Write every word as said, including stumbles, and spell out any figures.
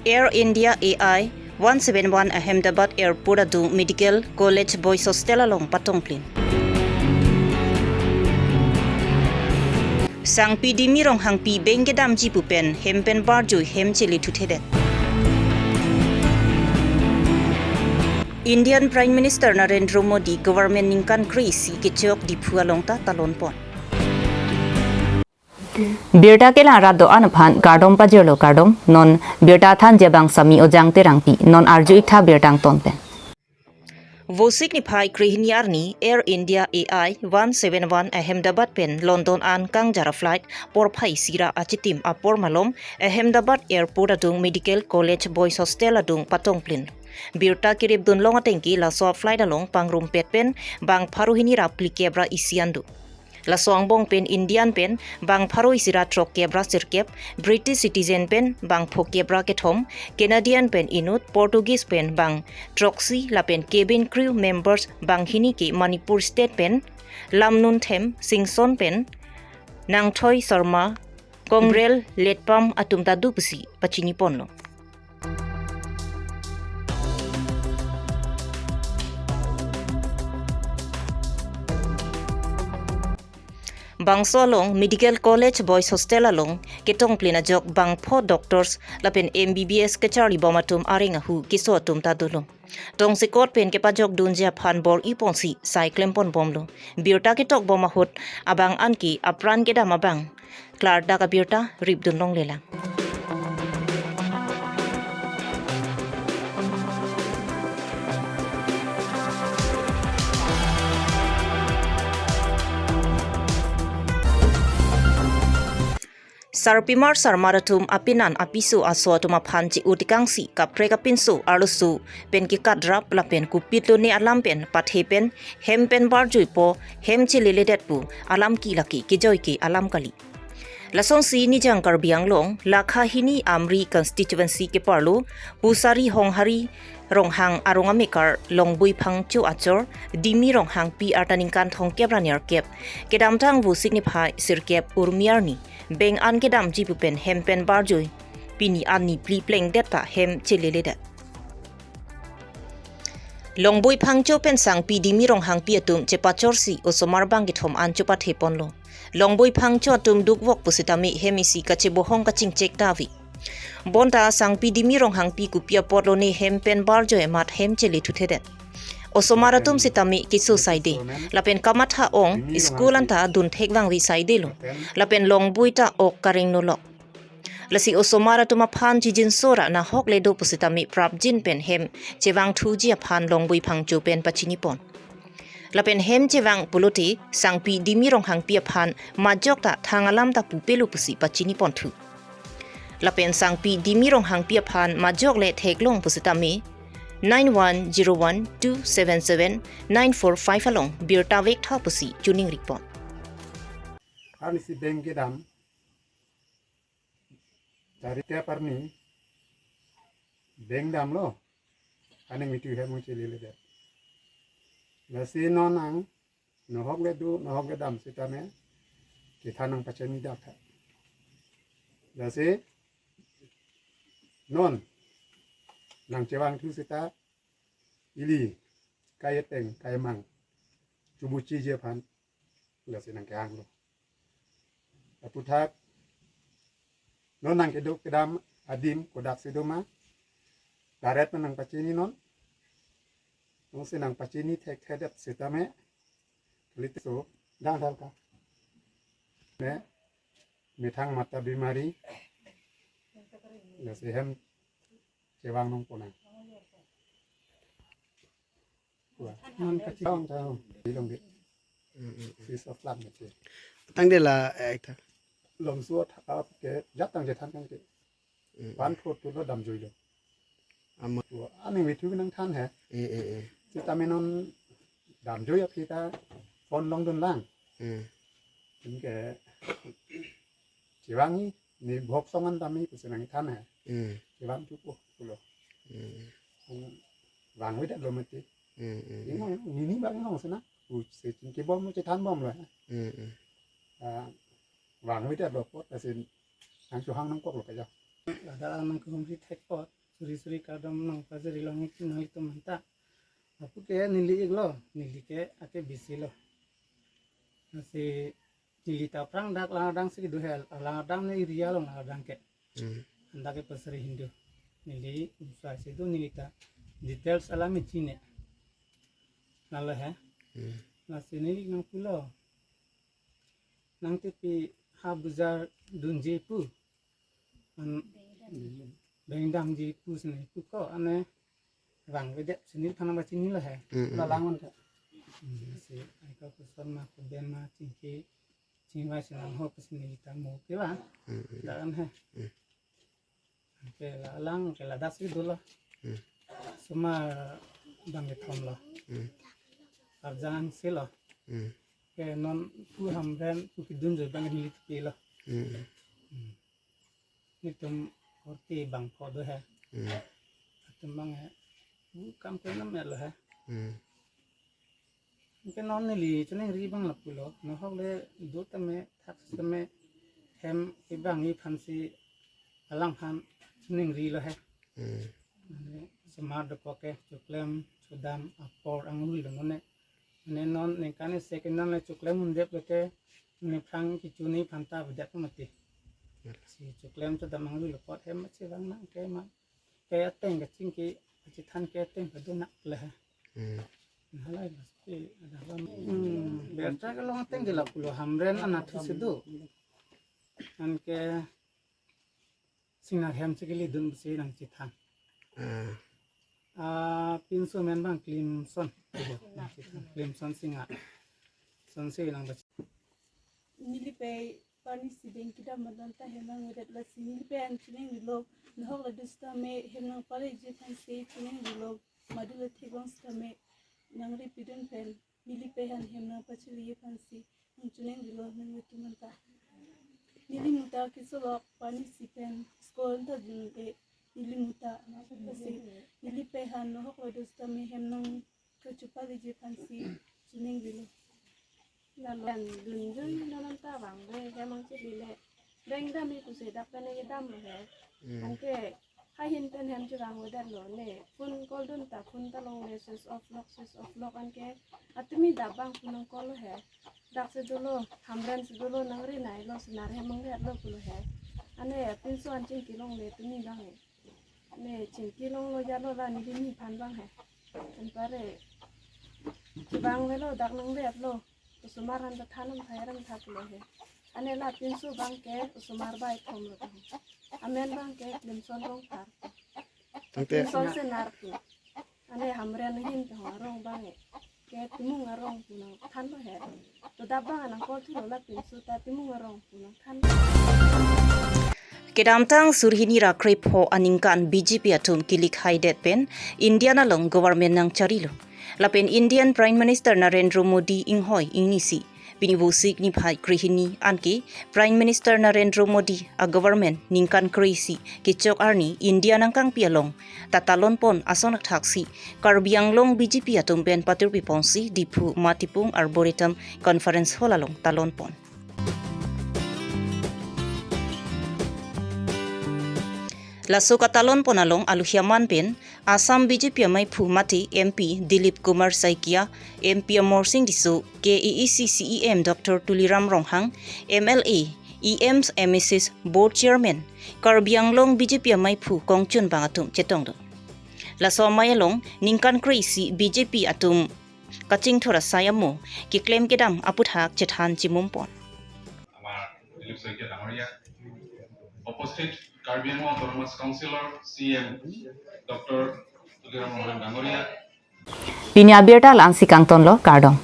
Air India A I one seven one Ahmedabad Airport adung Medical College Boys Hostel along patongplin. Sangpi Dimi Ronghangpi beng kedamji pu pen hem pen barjui hem chele thuthedet. Indian Prime Minister Narendra Modi government ningkan kre-isi kechok Diphu along ta talonpon. Birta kelang rat do-an aphan kardom pajirlo, kardom. Non birta thanji abang Sami Ojang Terangpi. Non arju-ik tha birta angton pen. Vosik niphai krehini arni Air India A I one seven one Ahmedabad pen London an kangjar a-flight porphai isi ra achitim apor malom Ahmedabad Airport adung Medical College Boys Hostel adung patongplin. Birta keripdun long atengke laso a-flight along pangrumpet pen bang pharo hini ra phlikep ra isi an do. Laso angbong pen Indian pen bang pharo isi ra throkkep ra sirkep, British citizen pen bang phokep ra kethom, Canadian pen inut, Portuguese pen bang throksi lapen cabin crew members bang hini ke Manipur state pen Lamnunthem Singson pen Nangthoi Sharma, Congrel Letpam atum ta do pusi pachiniponlo. Bangso along Medical College Boys Hostel along ketongplin ajok bangpho doctors lapen M B B S kecharlibom atum areng ahu keso atum ta dolo. Tongsekot pen kepajok dunji aphan bor-iponsi sai klemponbomlo. Birta ketokbom ahut abang anke apran kedam abang klardak abirta ripdun longlelang. Sarpimar sarmar atum apinan apiso aso atum aphan che-o tekangsi kaprek apinso arloso pen kekatrap lapen kopitlo ne alam pen pathe pen hem pen barjuipo, hem cheleledet pu alam ke lake kejoi ke alam kali. Lasonsi Nijang Karbi Anglong lakha hini Amri constituency keparlo Pusari Honghari Ronghang arong amekar Longbui Phangcho achor Dimi Ronghangpi arta ningkan thomkep ra nerkep kedamtang Vosik niphai sirkep Urmi arni beng an kedamji pu pen hem pen barjui pini arni phli plengdet ta hem cheleledet. Longbui Phangcho pen Sangpi Dimi Ronghangpi atum chepachorsi osomar bang kethom an chopatheponlo. Longbui Phangcho atum dukvok pusitame hem isi kachebohong kachingchek ta ave. Bonta Sangpi Dimi Ronghangpi kopi apotlo ne hem pen barjoi amat hem chele thuthedet. Osomar atum sitame keso saide. Lapen kamatha ong school anta dunthek vangve saidelo. Lapen Longbui ta ok kareng nolok. Lasi osomar atum aphan chijinso ra nahok le do pusitame prapjin pen hem chevangthuji aphan Longbui Phangcho pen pachinipon. Lapen hem chevang pulote Sangpi Dimi Ronghangpi aphan majok ta thang alam ta pupelo pusi pachiniponthu. Lapen Sangpi Dimi Ronghangpi aphan majok le theklong pusitame nine one zero one two seven seven nine four five along birta vektha pusi chuning rikpon. Arnisi beng kedam, charita parni beng damlo, aning mitu hem cheleledet. Lasi non nang nahok le do, nahok le dam sitame kethan nangpachini dak tha. Lasi non nangchevangthu sita ili kayeteng kayemang chubuchiji aphan lasi nangkehanglo. Aphuthak non nangkedo kedam adim kodaksi doma, direct nangpachini non. Nonsi nangpachini thekthedet sitame kalite so dang dal ka. Ne methang mata bimari lasi hem chevang nangponang. Wah, non kachevang ta ho. Bilong de. Mm, mm, mm. Piece of land kache. Tangte la, eh, ta. Lomso thak ke jat tang chethan kangke. Mm. Pan thot tu lo damjuilo. Ama. Wah, aning mitu nangthan he. Mm, mm, mm. Sitame non damjui aphi ta phone longdunlang. Mm. Anke chevangji, ne bhok songan tame pusi nangthan he. Mm. Chevangthupo pulo. Mm. Ang vangvedetlo mati. Mm, mm, mm. Ingo, nini bang ingo sina. Pusi chingkibom chethanbomlo he. Mm, mm. Ah, vangvedetlo apot, asin nangchohang nangkoklo kaja. Ladak nangkehumri thek apot. Suri suri kardom nangpajirilo nanglitum anta. Lapu ke neli iklo, neli ke ake bisi lo. Lasi neli ta aphrang dak Langardang si kedo he, Langardang ne area lo Langardang ke. Hmm. Anta ke Pasari Hindu. Neli umsai si do, neli ta details alam chini. Lalo he. Hmm. Lasi neli nangpulo. Nangtepi ha bujar dunji pu. An bengdamji pu sini pu ko ane vangvedet si neliphan nangpachinilo he. Mm, mm, la mm. Langon ka. Hmm, si ai ko koson ma koben ma chingki chingvai si nangho ke sini ta mo ke ba. Mm, mm, mm. Dakan he. Mm. Ke la lang ke ladak si dolo. Hmm. Osomar bang kethom lo. Hmm. Arjang si lo. Hmm. Ke non pu Hamren pu kedun joi bang neli tepi lo. Hmm. Hmm. Netum korte bangpho do he. Hmm. Atum bang he. Bu kam ke nam lo he. Hmm. Anke non neli chiningri abang lapulo, nohok le do tame, thak tame, hem kevangji aphan si alangphan chiningrilo he. Hmm. Mane osomar dokok ke choklem chodam apor angluilo none. Mane non ningkan isi ke non le choklem undep le ke nephrang kechini aphan ta avedet mati. Hmm. Si choklem chodam angluilo apot hem si vang nang ke ma. Ke ateng kachingki, kachethan ke ateng kedo nak le. Hmm. Halai mas ke ada bang. Hmm, berta ke long ateng ke lapulo Hamren anatthu si do. Anke Singnar hem si kele dun si nangchethan. Ah. Ah, pinso amen bang Klimson. Klimson Singnar. Son si nang Neli pei pani si beng kedam adan ta hem nangvedet, lasi neli pei an chiningrilo, nohok le do sitame hem nangpaleji aphan si chiningrilo, madu le theklong sitame nangri pidun pen neli pei an hem nangpachiliji aphan si nangchiningrilo nanglitum anta. Neli muta kesolok pani si pen school ta jun e neli muta, lasi neli pei an nohok le do sitame hem nang kachepaleji aphan si chiningrilo. Lalo an dunjoi non anta vangve hem nangchilile. Bengdamji pusi dak pen kedamlo he. Hmm. Anke hahin pen hem chevangvedetlo ne. Phone call dun ta phone ta longle, switch off lok, switch off lok, anke atimi dap bang phone nang call lo he. Dak si dolo, Hamren si dolo, nangri nailo, Singnar hem nangvelo pulo he. Ane pinso an chingki longle tumi bang he. Ne chingki longlo jalo la neli nephan bang he. Anpare chevangvelo dak nangvelo. Osomar an ta than nangthai ram thaplo he. Ane la pinso bang ke osomar bai thomlo ta. Amen bang ke Klimson Rongphar. Tangte Klimson Singnar pu. Ane Hamren ahin ta arong bang ke Timung arong pu nangthanlo he. To dap bang nang call thulo la pinso ta Timung arong pu nangthan. Kedamtang suri hini ra krepho aningkan B J P atum kelik haidet pen India along government nangcharilo. Lapen Indian Prime Minister Narendra Modi inghoi ingnisi pini Vosik niphai krehini anke Prime Minister Narendra Modi a government ningkan kre-isi kechok arni India nangkangpi along ta talonpon ason athak si Karbi Anglong B J P atum pen patirpi ponsi Diphu Matipung Arboretum Conference Hall along talonpon. Laso katalonpon along aluhi aman pen Assam B J P amaiphu mate M P Dilip Kumar Saikia, M P Amarsing Tisso, K A A C C E M Doctor Tuliram Ronghang, M L A, E Ms, M A Cs, Board Chairman, Karbi Anglong B J P amaiphu kongchunbang atum chetongdun. Laso amei along ningkan kre-isi B J P atum kachingthur asai amo keklem kedam aputhak chethan chimumpon. আমাৰ দিলীপ শইকীয়া ডাঙৰীয়া, উপস্থিত কাৰ্বি আংলং অট'নমাছ কাউন্সিলৰ চি E M doctor Tuliram ৰংহাং ডাঙৰীয়া। Pini abirta la-ansi kangtonlo, kardom.